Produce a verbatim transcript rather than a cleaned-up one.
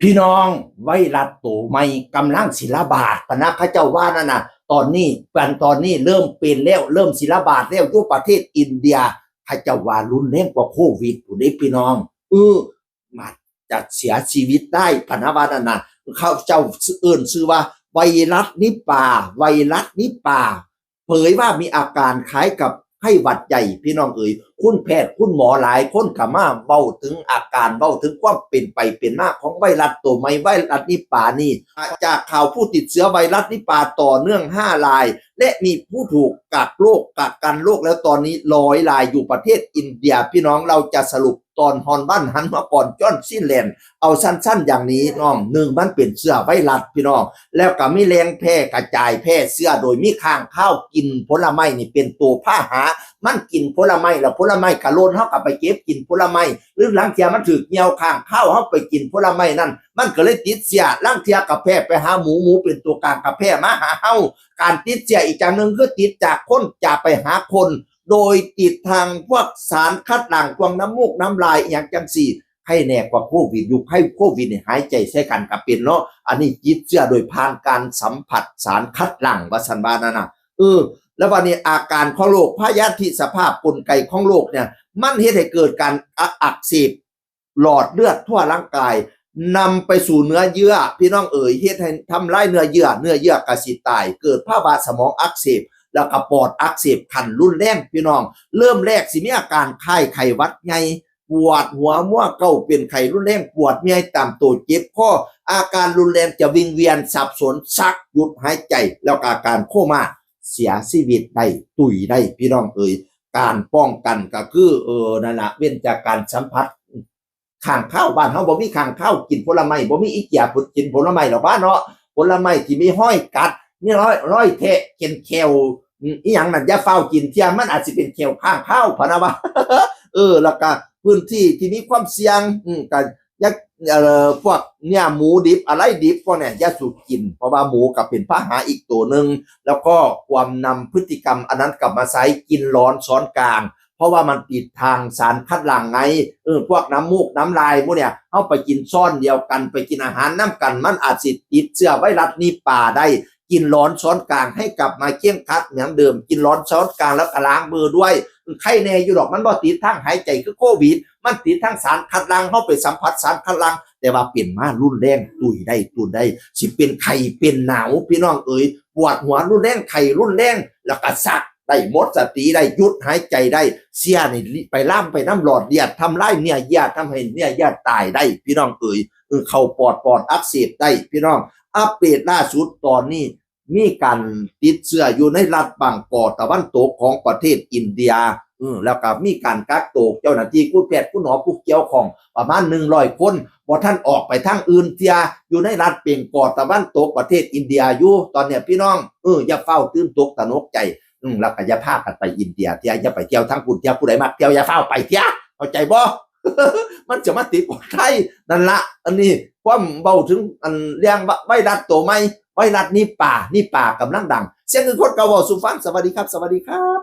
พี่น้อง ไวรัสตัวใหม่กำลังสิระบาดพะนะ เขาเจ้าว่านั่นน่ะ ตอนนี้เป็นตอนนี้เริ่มเป็นแล้ว เริ่มสิระบาดแล้วอยู่ประเทศอินเดีย เขาเจ้าว่ารุนแรงกว่าโควิดพุ้นเด้พี่น้อง เออ อาจจะเสียชีวิตได้พะนะว่านั่นน่ะ เขาเจ้าเอิ้นชื่อว่าไวรัสนิปา ไวรัสนิปา เผยว่ามีอาการคล้ายกับไข้หวัดใหญ่ พี่น้องเอ๋ย คุณแพทย์คุณหมอหลายคนก็มาเว้าถึงอาการ เว้าถึงความเป็นไปเป็นมาของไวรัสตัวใหม่ ไวรัสนิปานี่ จากข่าวผู้ติดเชื้อไวรัสนิปาต่อเนื่องห้าราย และมีผู้ถูกกักโรคกักกันโรคแล้วตอนนี้ร้อยรายอยู่ประเทศอินเดีย พี่น้อง เราจะสรุปตอนฮอนบ้านหันมาก่อนจอห์นซีแลนด์ เอาสั้นๆอย่างนี้น้อง หนึ่ง มันเป็นเชื้อไวรัสพี่น้อง แล้วก็มีแหล่งแพร่กระจายแพร่เชื้อโดยมีค้างคาวกินผลไม้นี่เป็นตัวพาหะ มันกินผลไม้แล้วผลไม้กะหล่น เฮาก็ไปเก็บกินผลไม้ หรือลางเทื่อมันถืกเหยี่ยวค้างคาว เฮาไปกินผลไม้นั่น มันก็เลยติดเชื้อ ลางเทื่อกะแพร่ไปหาหมู หมูเป็นตัวกลางกะแพร่มาหาเฮา การติดเชื้ออีกอย่างหนึ่งคือติดจากคนจะไปหาคน โดยติดทางพวกสารคัดหลั่งพวกน้ำมูกน้ำลายอหย่างจังซี้ ไข้แน่กว่าโควิดอยู่ ไข้โควิดนี่หายใจใส่กันก็เป็นเนาะ อันนี้ติดเชื้อโดยผ่านการสัมผัสสารคัดหลั่งว่าซั่นว่านั่นน่ะ เออ แล้วบัดนี้อาการของโรค พยาธิสภาพกลไกของโรคเนี่ย มันเฮ็ดให้เกิดการอักเสบหลอดเลือดทั่วร่างกาย นำไปสู่เนื้อเยื่อ พี่น้องเอ๋ย เฮ็ดให้ทำลายเนื้อเยื่อ เนื้อเยื่อกะสิตาย เกิดภาวะสมองอักเสบ แล้วก็ปอดอักเสบขั้นรุนแรงพี่น้อง เริ่มแรกสิมีอาการคล้ายไข้หวัดใหญ่ ปวดหัวมัวเก้า เป็นไข้รุนแรง ปวดเมื่อยตามตัว เจ็บคอ อาการรุนแรงจะวิงเวียนสับสน ชัก หยุดหายใจ แล้วก็อาการโคม่า เสียชีวิตได้ ตุยได้ พี่น้องเอ๋ย การป้องกันก็คือ เออ นั่นละ เว้นจากการสัมผัส ค้างคาว บ้านเฮาบ่มีค้างคาว กินผลไม้ บ่มีอีเกียกินผลไม้หรอกว่าเนาะ ผลไม้ที่มีรอยกัด มีรอย รอยแทะ เข็นแข้ว อืม อีหยังนั่น อย่าฟ้าวกินเที่ย มันอาจสิเป็นแข้วค้างคาวพะนะว่า เออ แล้วก็พื้นที่ที่มีความเสี่ยง อืม ก็อย่า เอ่อ พวกเนี่ย หมูดิบ อะไรดิบพวกเนี่ย อย่าสูดกิน เพราะว่าหมูก็เป็นพาหะอีกตัวหนึ่ง แล้วก็ควรนำพฤติกรรมอันนั้นกลับมาใช้ กินร้อนช้อนกลาง เพราะว่ามันติดทางสารคัดหลั่งไง เออ พวกน้ำมูกน้ำลายพวกเนี่ย เฮาไปกินซ้อนเดียวกัน ไปกินอาหารนำกัน มันอาจสิติดเชื้อไวรัสนิปาได้ กินร้อนช้อนกลาง ให้กลับมาเคร่งครัดเหมือนเดิม กินร้อนช้อนกลางแล้วก็ล้างมือด้วย ไข้แน่อยู่ดอก มันบ่ติดทางหายใจคือโควิด มันติดทางสารคัดหลั่ง เฮาไปสัมผัสสารคัดหลั่ง แต่ว่าเป็นมารุนแรง ตุยได้ ตุยได้ สิเป็นไข้เป็นหนาว พี่น้องเอ๋ย ปวดหัวรุนแรง ไข้รุนแรง แล้วก็ชักได้ หมดสติได้ หยุดหายใจได้ เชื้อนี่ไปลามไปนำหลอดเลือด ทำลายเนื้อเยื่อ ทำให้เนื้อเยื่อตายได้ พี่น้องเอ๋ย เออ เข้าปอด ปอดอักเสบได้ พี่น้อง อัปเดตล่าสุดตอนนี้ มีการติดเชื้ออยู่ในรัฐบางกอตะวันตกของประเทศอินเดีย เออ แล้วก็มีการกักตัว เจ้าหน้าที่ คุณแพทย์ คุณหมอ ผู้เกี่ยวข้องประมาณหนึ่งร้อยคน บ่ทันออกไปทางอื่นเทื่อ อยู่ในรัฐเบงกอลตะวันตกประเทศอินเดียอยู่ ตอนเนี้ยพี่น้อง เออ อย่าฟ้าวตื่นตกตระหนกใจ อืม แล้วก็อย่าพากันไปอินเดียเทื่อ อย่าไปเที่ยวทางพุ้นเทื่อ ผู้ใดมักเที่ยวอย่าฟ้าวไปเทื่อ เข้าใจบ่ มันจะมาติดคนไทย นั่นละ อันนี้ความเว้าถึงอันเรื่องไวรัสตัวใหม่ ไวรัสนิปา นิปากำลังดัง เสียงคือคนเก่าเว้าสู่ฟัง สวัสดีครับ สวัสดีครับ